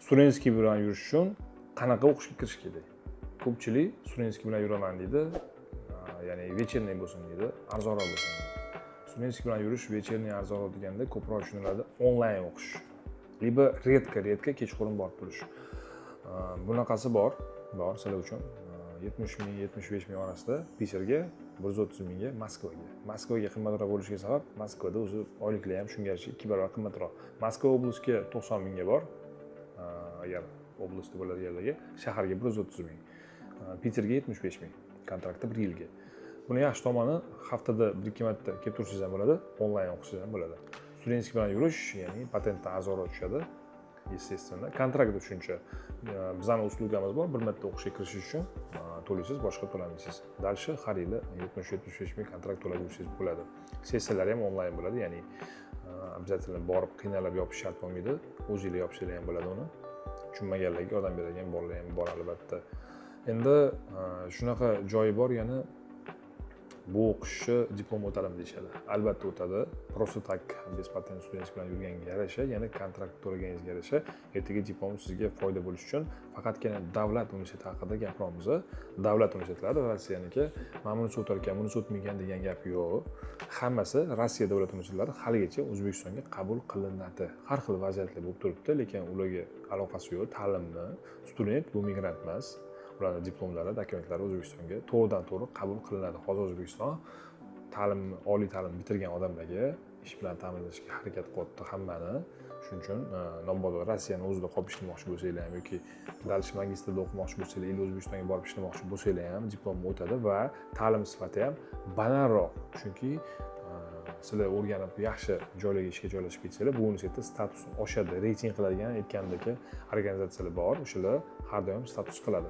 Студенческий bilan yurish uchun qanaqa o'qishga kirish kerak? Ko'pchilik "Студенческий bilan yuraman", deydi, ya'ni вечерний bo'lsin deydi, arzonroq bo'lsin deydi. Студенческий bilan yurish, вечерний, arzonroq deganda ko'proq tushuniladi onlayn o'qish либо редко редко kechqurun borib turish. Bunaqasi bor sizlar uchun: 70 ming, 75 ming orasida Piterga, 130 mingga Moskvaga. Moskvaga qimmatroq bo'lishiga sabab, Moskvada o'zi oyliklar ham shunga yarasha 2 barobar qimmatroq. Moskva область ga 90 mingga bor, agar область da bo'ladiganlarga, shaharga 130 ming, Piterga 75 ming kontraktda bir yilga. Buni yaxshi tomoni, haftada bir ikki marta kelib tursangiz ham bo'ladi, onlayn o'qisangiz ham bo'ladi. Студенческий bilan yurish, ya'ni patentdan arzonroq tushadi, естественно. Kontrakt shuncha, bizani услуга miz bor: bir marta o'qishga kirishish uchun to'laysiz, boshqa to'lamaysiz. Дальше har yili 70-75 ming kontrakt to'lab yursangiz bo'ladi. Sessiyalar ham onlayn bo'ladi, ya'ni обязательно borib qiynalib yopish shart bo'lmaydi, o'zinglar yopishinglar ham bo'ladi. Uni tushunmaganlarga yordam beradigan bolalar ham bor, albatta. Endi shunaqa joyi bor yana, bu o'qishni diplom o'tadimi deyishadi. Albatta o'tadi. Просто так, без patent студенческий bilan yurganga yarasha, ya'ni kontrakt to'laganingizga yarasha ertaga diplom sizga foyda bo'lishi uchun. Faqatgina davlat universiteti haqida gapiryapmiz. Davlat universitetlari Rossiyaniki, mana bunisi o'tar ekan, bunisi o'tmagan degan gap yo'q. Hammasi Rossiya davlat universitetlari haligacha O'zbekistonga qabul qilinadi. Har xil vaziyatlar bo'lib turibdi, lekin ularga aloqasi yo'q ta'limni. Student bu migrant emas, ularni diplomlari, dokumentlari O'zbekistonga to'g'ridan to'g'ri qabul qilinadi. Hozir O'zbekiston ta'lim, oliy ta'lim bitirgan odamlarga ish bilan ta'minlashga harakat qilyapti hammani. Shuning uchun mabodo Rossiyani o'zida qolib ishlamoqchi bo'lsanglar ham yoki дальше magistrda o'qimoqchi bo'lsanglar или O'zbekistonga borib ishlamoqchi bo'lsanglar ham, diplom o'tadi va ta'lim sifati ham balandroq, chunki sizlar o'rganib, yaxshi joylarga ishga joylashib ketsanglar, bu universitetda status oshadi. Reyting qiladigan, aytgandek, organizatsiyalar bor, o'shalar har doim status qiladi.